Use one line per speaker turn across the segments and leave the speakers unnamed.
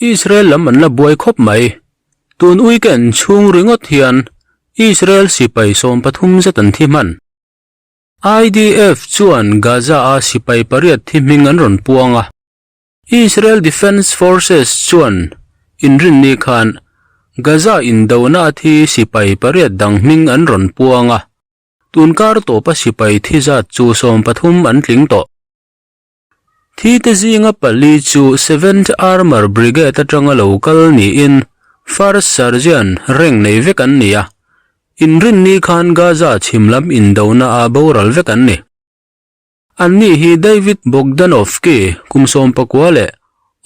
Israel lam an la buai khawp mai. Tun weekend chhung ringawt hian Israel sipai 13 zet an thi hman. IDF chuan Gaza-a sipai pariat thi hming an rawn puang a. Israel Defense Forces chuan inrinni khan Gaza indona a thi sipai pariat dang hming an rawn puang a. Tun kar tawpa sipai thi zat chu 13 an tling tawh. Thi te zinga pali chu Seventh Armour Brigade atanga lo kal niin First Sergeant rank nei vek an ni a, inrinni khan Gaza chhim lam indona ah boral vek an ni. Anni hi David Bogdanovsky kum 19 leh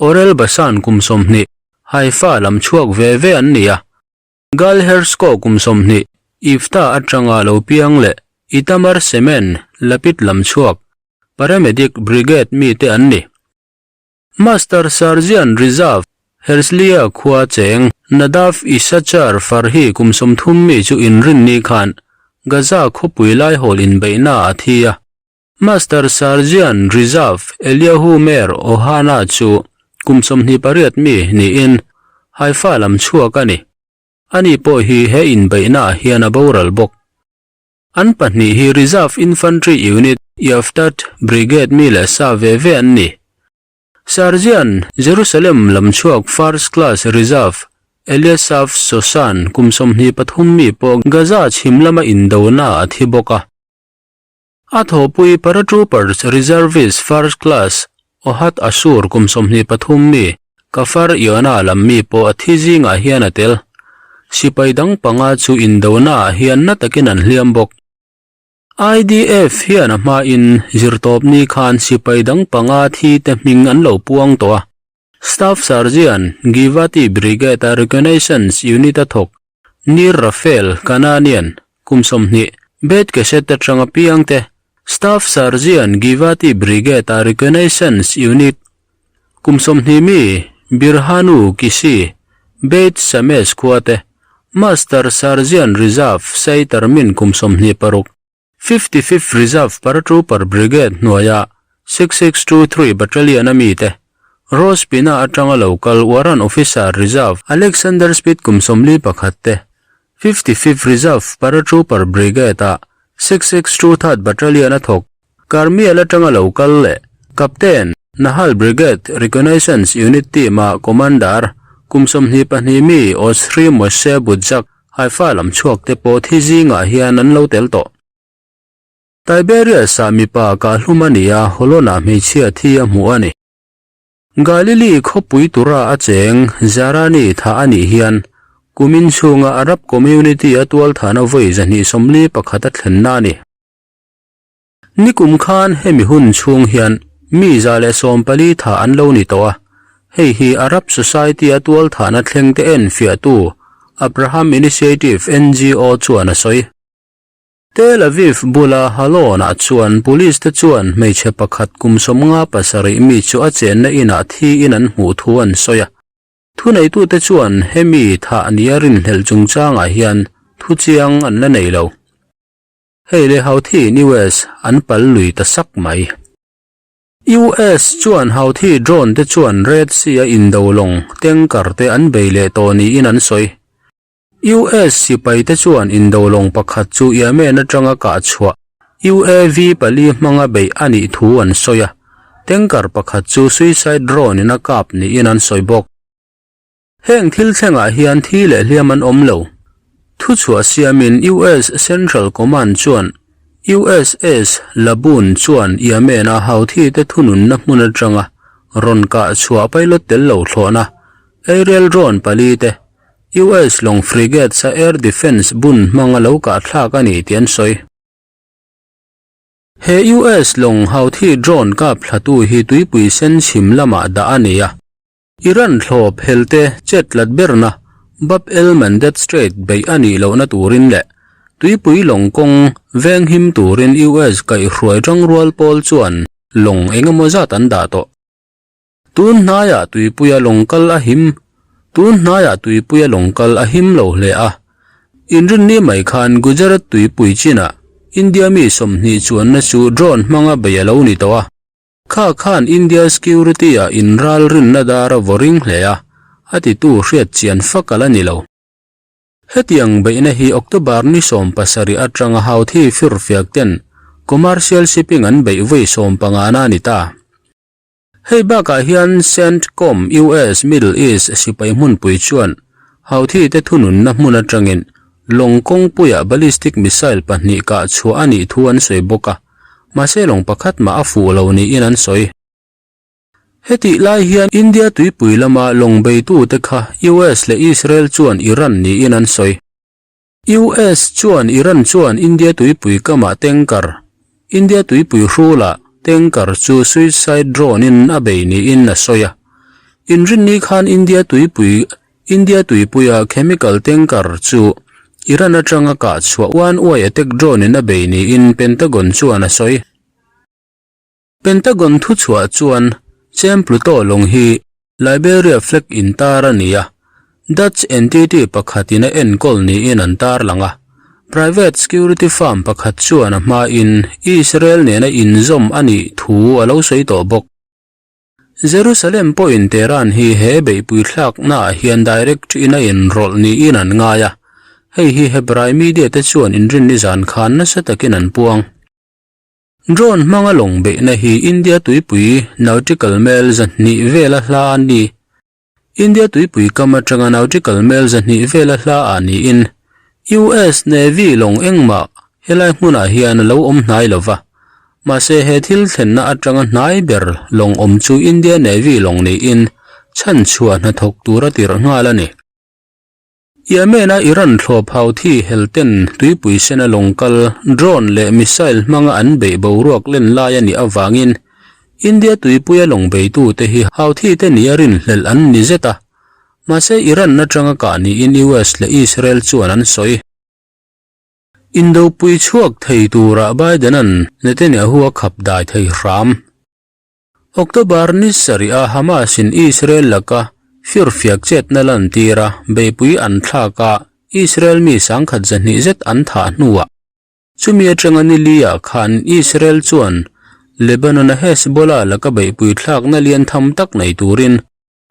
Orel Bashan kum 20, Haifa lam chhuak ve ve an ni a. Gal Hersko kum 20, Ifta atanga lo piang leh Itamar Semen, Lapid lam chhuak, Paramedic Brigade mite an ni. Master Sergeant Reserve, Herzliya khua cheng, Nadav Issachar Farhi kum 30 mi chu inrinni khan Gaza khawpui laihawl inbeihna a thi a. Master Sergeant Reserve Eliyahu Meir Ohana chu kum 28 mi niin Haifa lam chhuak a ni. Ani pawh hi he inbeihnaah hian a boral bawk. An pahnih hi Reserve Infantry Unit, Yaftat Brigade mi leh sa ve ve an ni. Sergeant, Jerusalem lam chhuak First Class Reserve, Eliasaf Sosan kum 23 mi pawh Gaza chhim lama indona a thi bawk a. A thawhpui Paratroopers Reservist First Class, Ohad Ashur kum 23 mi, Kafar Yona lam mi pawh a thi zingah hian a tel. Sipai dang panga chu indona ah hian na takin an hliam bawk. IDF hian a hmain zirtawpni khan sipai dang panga thi te hming an lo puang tawh a. Staff Sergeant Givati Brigade-a Reconnaissance Unit a thawk Nir Rafael Kananian kum 20, Beit Keshet atanga piang te, Staff Sergeant Givati Brigade-a Reconnaissance Unit kum 20 mi Birhanu Kisi, Beit Shemesh khua te, Master Sergeant Reserve Shai Termin kum 26, 55th Reserve Paratrooper Brigade hnuaia 6623 Battalion a mi te, Rosh Pina atanga lo kal Warrant Officer Reserve Alexander Speed kum 41 te, 55th Reserve Paratrooper Brigade-a 6623 Battalion a thawk Karmiel atanga lo kal leh Captain, Nahal Brigade Reconnaissance Unit team-a Commander kum 22 mi Oshri Moshe Budzak Haifa lam chhuak te pawh thi zingah hian an lo tel tawh. Tiberius-ah mipa kah hlum a ni a, Holon-ah hmeichhia thi a hmuh a ni. Galili khawpui tura a cheng Zarani tha a nih hian kumin chhunga Arab community a tual thahna vawi 241 a thlenna a ni. Nikum khan hemi hun chhung hian mi 114 tha an lo ni tawh a, hei hi Arab Society a tual thahna thleng te en fiahtu Abraham Initiative NGO chuan a sawi. Tel Aviv bula Halon-ah chuan police te chuan hmeichhe pakhat kum 57 mi chu a chenna inah thiin an hmuh thu an sawi a. Thuneitute chuan hemi thah nia rinhlelh chungchangah hian thu chiang an la nei lo. Hei le Houthi in US an pal lui ta sak mai. US chuan Houthi drone te chuan Red Sea a indo lawng tanker te an bei leh tawh niin an sawi. US sipai te chuan indo lawng pakhat chu Yemen atanga kah chhuah UAV pali hmanga beih a nih thu an sawi a, tanker pakhat chu suicide drone in a kap niin an sawi bawk. Heng thil thlengah hian thi leh hliam an awm lo. Thu chhuah siamin US Central Command chuan USS Laboon chuan Yemen-a Houthi te thununna hmun atanga rawn kah chhuah pilot tel lo thlawhna aerial drone pali te US lawng frigates-a air defence bun hmanga lo kah thlak a ni tih an sawi. He US lawng Houthi drone kap thlatu hi tuipui sen chhim lamah dah a ni a. Iran thlawp helte chet tlat berna Bab el Mandeb Strait beih a nih lohna turin leh tuipui lawng kawng veng him turin US kaihhruai tangrual pawl chuan lawng engemaw zat an dah tawh. Tun hnaiah tuipuia lawng kal a him Tun hnaiah tuipuia lawng kal a him lo hle a. Inrinni mai khan Gujarat tuipui chinah India mi 20 chuanna chu drone hmanga bei a lo ni tawh a. Kha khan India security a in ral rinna dar a vaw ring hle a. a titu hriat chian fak a la ni lo. Hetiang beihna hi October ni 17 atanga Houthi firfiak ten commercial shipping an beih vawi sawmpangana a ni ta. Hei bakah hian CENTCOM US Middle East sipai hmunpui chuan Houthi te thununna hmun atangin lawng kawngpuiah ballistic missile pahnih kah chhuah a nih thu an sawi bawk a, mahse lawng pakhat mah a fuh lo niin an sawi. Hetih lai hian India tuipui lama lawng beitute kha US leh Israel chuan Iran niin an sawi. US chuan Iran chuan India tuipui kamah tanker, India tuipui hrulah tanker chu suicide drone in a bei niin a sawi a. Inrinni khan India tuipui India tuipuia chemical tanker chu Iran atanga kah chhuah one way attack drone in a bei niin Pentagon chuan a sawi. Pentagon thuchhuah chuan Chem Pluto lawng hi Liberia flag intar a ni a, Dutch entity pakhatin a enkawl niin an tarlang a. Private security firm pakhat chuan a hmain Israel nena inzawm a nih thu a lo sawi tawh bawk. Jerusalem pawhin Tehran hi he beihpui thlaknaah hian direct in a inrawlh niin an ngai a, hei hi Hebrai media te chuan inrinni zan khan nasa takin an puang. Drone hmanga lawng beihna hi India tuipui nautical mel 200 vela hla a ni. India tuipui kam atanga nautical mel 200 vela hla ah niin US Navy lawng engmah helai hmunah hian a lo awm hnai lo va. Mahse he thil thlenna atanga hnai ber lawng awm chu India Navy lawng niin chhanchhuah hnathawk tura tirh nghal a ni. Yemen-a Iran thlawp Houthi helten tuipui sena lawng kal drone leh missile hmanga an beih boruak len lai a nih avangin India tuipuia lawng beitute hi Houthi te nia rinhlelh an ni zet a, mahse Iran atanga kah niin US leh Israel chuan an sawi. Indopui chhuak thei turah Biden-a'n Netanyahu a khap dai thei hram. October ni sarih a Hamas in Israel laka firfiak chetna lantir a beihpui an thlak a Israel mi sangkhat 200 zet an thah hnuah chumi atanga ni li ah khan Israel chuan Lebanon a Hezbollah laka beihpui thlakna lian tham tak nei turin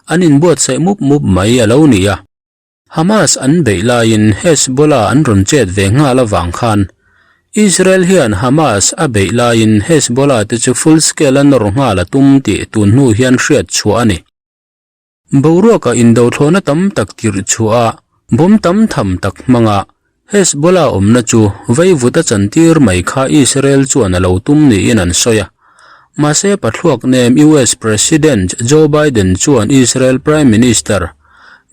an inbuatsaih mup mup mai a lo ni a. Hamas an beih laiin Hezbollah an rawn chet ve nghal avang khan Israel hian Hamas a beih laiin Hezbollah te chu full scale a nawr nghal a tum tih tun hnu hian hriat chhuah a ni. Boruakah indothlawhna tam tak tirh chhuah a, bomb tam tham tak hmanga Hezbollah awmna chu veivuta chantir mai kha Israel chuan a lo tum niin an sawi a. Mahse pathluak nem US President Joe Biden chuan Israel Prime Minister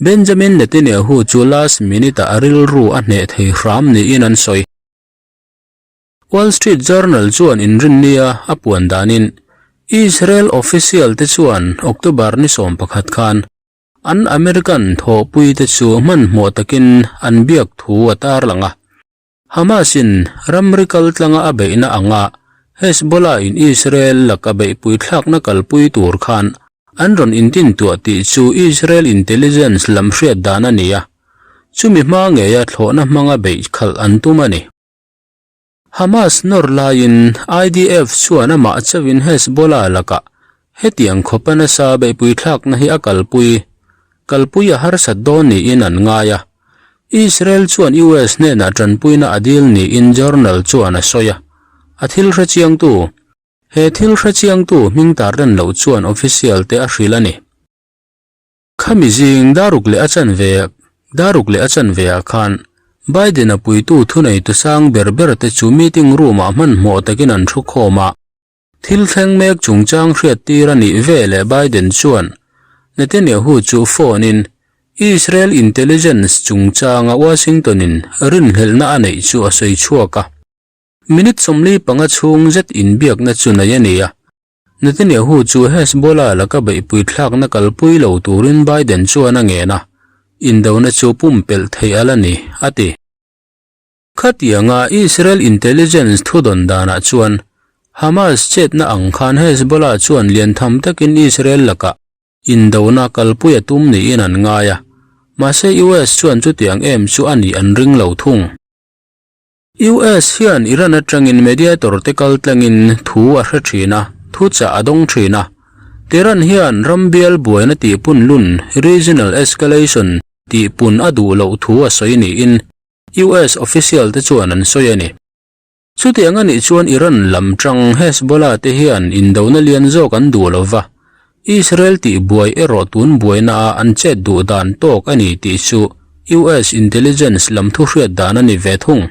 Benjamin Netanyahu chu last minute-ah a rilru a hneh thei hram niin an sawi. Wall Street Journal chuan inrinnia a puan danin Israel official te chuan October ni 11 khan An American thawhpuite chu hmanhmawh takin an biak thu a tarlang a. Hamas-in ramri kaltlanga a beihna anga Hezbollah-in Israel laka beihpui thlakna kalpui tur khan an rawn intintuah tih chu Israel intelligence lam hriat dan a ni a, chumi hma ngeia thlawhna hmanga beih khalh an tum a ni. Hamas nawr laiin IDF chuan amah chauhin Hezbollah lakah hetiang khawpa nasa beihpui thlakna hi a kalpui kalpui a harsat dawn niin an ngai a. Israel chuan US hnenah tanpuina a dil niin journal chuan a sawi a. A thil hrechiangtu He thil hrechiangtu hming tarlan loh chuan official te a hrilh a ni. Khami zing daruk leh a chanve daruk leh a chanve ah khan Biden-a puitu thuneitu sang ber ber te chu meeting room ah hmanhmawh takin an thu khawm a. Thil thleng mek chungchang hriattir a nih ve leh Biden chuan Netanyahu chu phone in Israel intelligence chungchanga Washington in rinhlelhna a neih chu a sawi chhuak a. Minute 45 chhung zet inbiakna chu nei a ni a. Netanyahu chu Hezbollah laka beihpui thlakna kalpui lo turin Biden chuan a ngen a, indona chu pumpelh theih a la ni, a ti. Khatianga Israel intelligence thudawn danah chuan Hamas chetna ang khan Hezbollah chuan lian tham takin Israel lakah indona kalpui a tum niin an ngai a, mahse US chuan chutiang em chu a nih an ring lo thung. US hian Iran atangin mediator te kal tlangin thu a hre thin a, thuchah a dawng thin a. Tehran hian ram bial buaina tihpunlun, regional escalation, tihpun a duh loh thu a sawi niin US official te chuan an sawi a ni. Chutiang a nih chuan Iran lam tang Hezbollah te hian indona lian zawk an duh lo va, Israel tihbuai erawh tun buaina ah an chet duh dan tawk a ni tih chu US intelligence lam thu hriat dan a ni ve thung.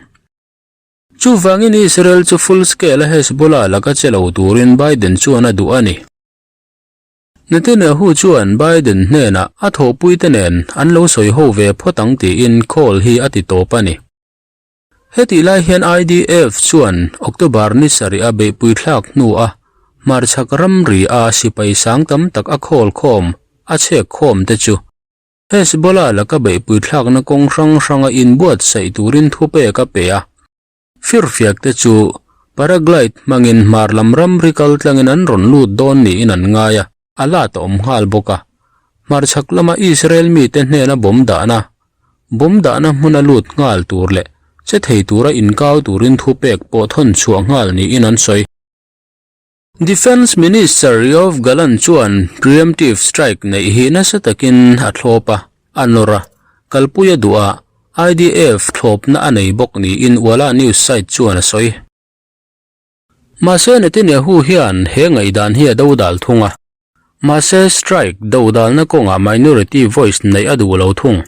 Chuvangin Israel chu full scale a Hezbollah laka che lo turin Biden chuan a duh a ni. Netanyahu chuan Biden hnenah a thawhpuite nen an lo sawi ho ve phawt ang tiin call hi a ti tawp a ni. Hetih lai hian IDF chuan October ni sarih a beihpui thlak hnua hmarchhak ramri a sipai sang tam tak a khawl khawm a chhek khawm te chu Hezbollah laka beihpui thlakna kawng hrang hranga inbuatsaih turin thupek a pe a. Firfiak te chu paraglide hmangin hmar lam ramri kal tlangin an rawn lut dawn niin an ngai a, a lat a awm nghal bawk a. Hmarchhak lama Israel mite hnena bomb dahna, bomb dahna hmuna lut nghal tur leh che thei tura inkau turin thupek pawh thawn chhuah nghal niin an sawi. Defence Minister Yoav Gallant chuan preemptive strike neih hi nasa takin a thlawp a, a nawr a, kalpui a duh a, IDF thlawpna a nei bawk niin Walla news site chuan a sawi. Mahse Netanyahu hian he ngaihdan hi a dodal thung a, mahse strike dodalna kawngah minority voice neih a duh lo thung.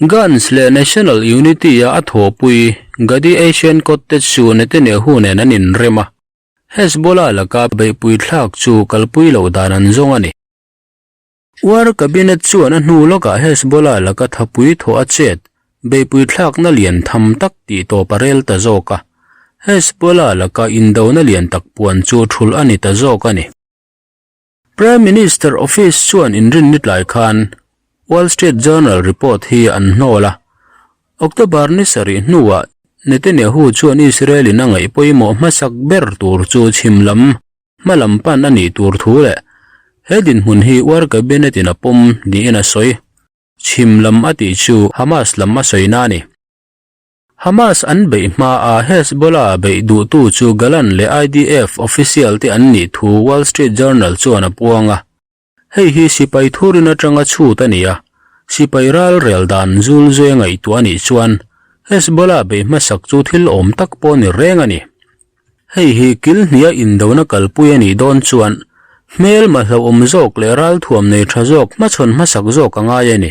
Gantz leh National Unity-a a thawhpui Gadi Eisenkot te chu Netanyahu nen an inrem a, Hezbollah laka beihpui thlak chu kalpui loh dan an zawng a ni. War Cabinet chuan a hnu lawkah Hezbollah laka thapui thawh a chet beihpui thlakna lian tham tak tih tawp a rel ta zawk a, Hezbollah laka indona lian tak puan chu thulh a ni ta zawk a ni. Prime Minister Office chuan inrinni tlai khan Wall Street Journal report hi an hnawl a. October ni sarih hnuah Netanyahu chuan Israel-in a ngaih pawimawh hmasak ber tur chu chhim lam hma lam pan a nih tur thu leh he dinhmun hi War Cabinet-in a pawm niin a sawi. Chhim lam a tih chu Hamas lam a sawina a ni. Hamas an beih hmaa Hezbollah beih duhtu chu Galan leh IDF official te an nih thu Wall Street Journal chuan a puang a. Hei hi sipai thurin atanga chhut a ni a, sipai ral rel dan zul zui a ngaihtuah a nih chuan Hezbollah beih hmasak chu thil awm tak pawh ni reng a ni. Hei hi kil hniha indona kalpui a nih dawn chuan hmelma hlauhawm zawk leh ralthuam nei tha zawk hmachhawn hmasak zawk a ngai a ni.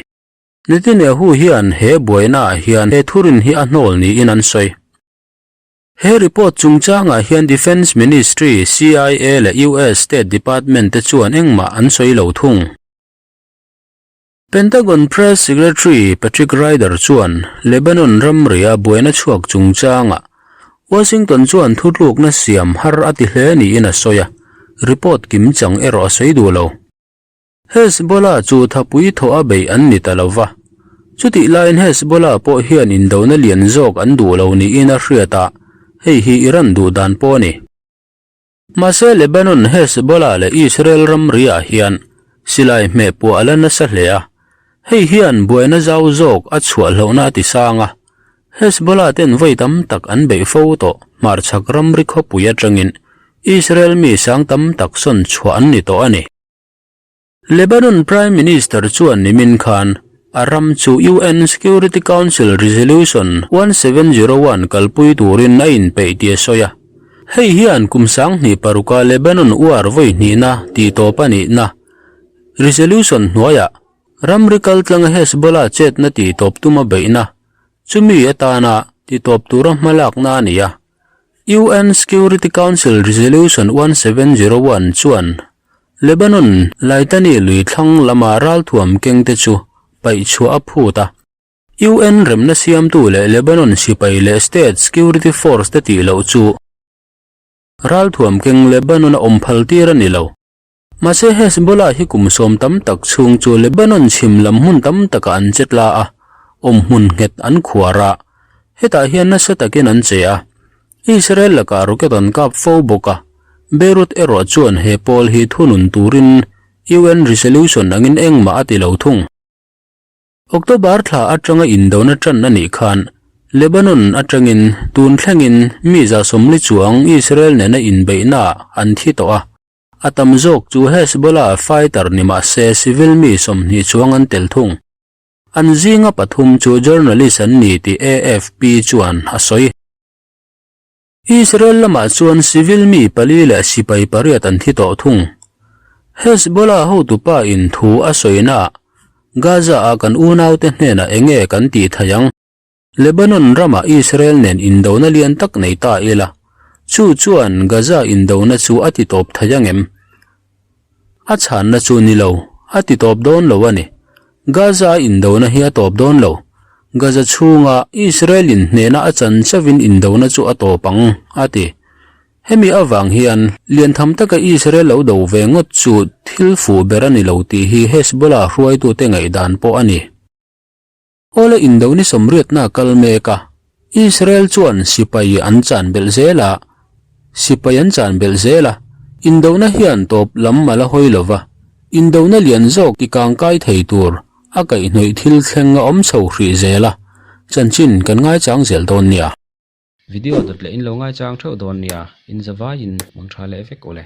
Netanyahu hian he buainaah hian he thurin hi a hnawl niin an sawi. He report chungchangah hian Defence Ministry, CIA leh US State Department te chuan engmah an sawi lo thung. Pentagon Press Secretary Patrick Ryder chuan Lebanon ramria buaina chhuak chungchangah Washington chuan thutlukna siam har a ti hle niin a sawi a, report kimchang erawh a sawi duh lo. Hezbollah chu thapui thawh a beih an ni ta lo va, chutih laiin Hezbollah pawh hian indona lian zawk an duh lo niin a hriat a, hei hi Iran duh dan pawh a ni. Mahse Lebanon, Hezbollah leh Israel ramri-ah hian silai hmeh puah a la nasa hle a, hei hian buaina zau zawk a chhuah hlauhna a ti sang a, Hezbollah ten vawi tam tak an beih fo tawh hmarchhak ramri khawpui atangin Israel mi sang tam tak sawn chhuah an ni tawh a ni. Lebanon Prime Minister chuan nimin khan a ram chu UN Security Council Resolution 1701 kalpui turin a inpeih tih a sawi a. Hei hian kum 2006 a Lebanon war vawi hnihna tihtawp a nihna resolution hnuaiah ramri kaltlanga Hezbollah chetna tihtawp tuma beihna chumi atana titawp tura hmalakna a ni a. UN Security Council Resolution 1701 chuan Lebanon Laitani lui thlang lama ralthuam kengte chu paih chhuah a phut a. UN remna siamtu leh Lebanon sipai leh State Security Force te tih loh chu ralthuam keng Lebanon a awm phal tir a ni lo. Mahse Hezbollah hi kum sawm tam tak chhung chu Lebanon chhim lam hmun tam takah an che tla a, awmhmun nghet an khuar a, hetah hian nasa takin an che a. Israel lakah rocket an kap fo bawk a, Beirut erawh chuan he pawl hi thunun turin UN resolution angin engmah a ti lo thung. October thla atanga indona tan a nih khan Lebanon atangin tun thlengin mi 140 chuang Israel nena inbeihnaah an thi tawh a. A tam zawk chu Hezbollah fighter ni mah se civil mi 20 chuang an tel thung. An zinga pathum chu journalist an ni tih AFP chuan a sawi. Israel lamah chuan civil mi pali leh sipai pariat an thi tawh thung. Hezbollah hotupa in thu a sawinaah Gaza-a kan unaute hnenah enge kan tih thei ang? Lebanon ramah Israel nen indona lian tak nei ta ila, chu chuan Gaza indona chu a titawp thei ang em? A chhanna chu ni lo, a titawp dawn lo a ni. Gaza indona hi a tawp dawn lo. Gaza chhunga Israel in hnehna a chan chauhin indona chu a tawp ang, a ti. Hemi avang hian lian tham taka Israel lo do ve ngawt chu thil fuh ber a ni lo tih hi Hezbollah hruaitute ngaihdan pawh a ni. Awle indo ni sawmriatna a kal mek a, Israel chuan sipai an chan belh zel a, sipai an chan belh zel a, indona hian tawp lam a la hawi lo va, indona lian zawk ti kangkai thei tur a kaihhnawih thil thleng a awm chho hrih zel a, chanchin kan ngaichang zel dawn nia.
Video dawt leh in lo ngaichang theuh dawn nia, in zavaiin mang tha leh vek ule.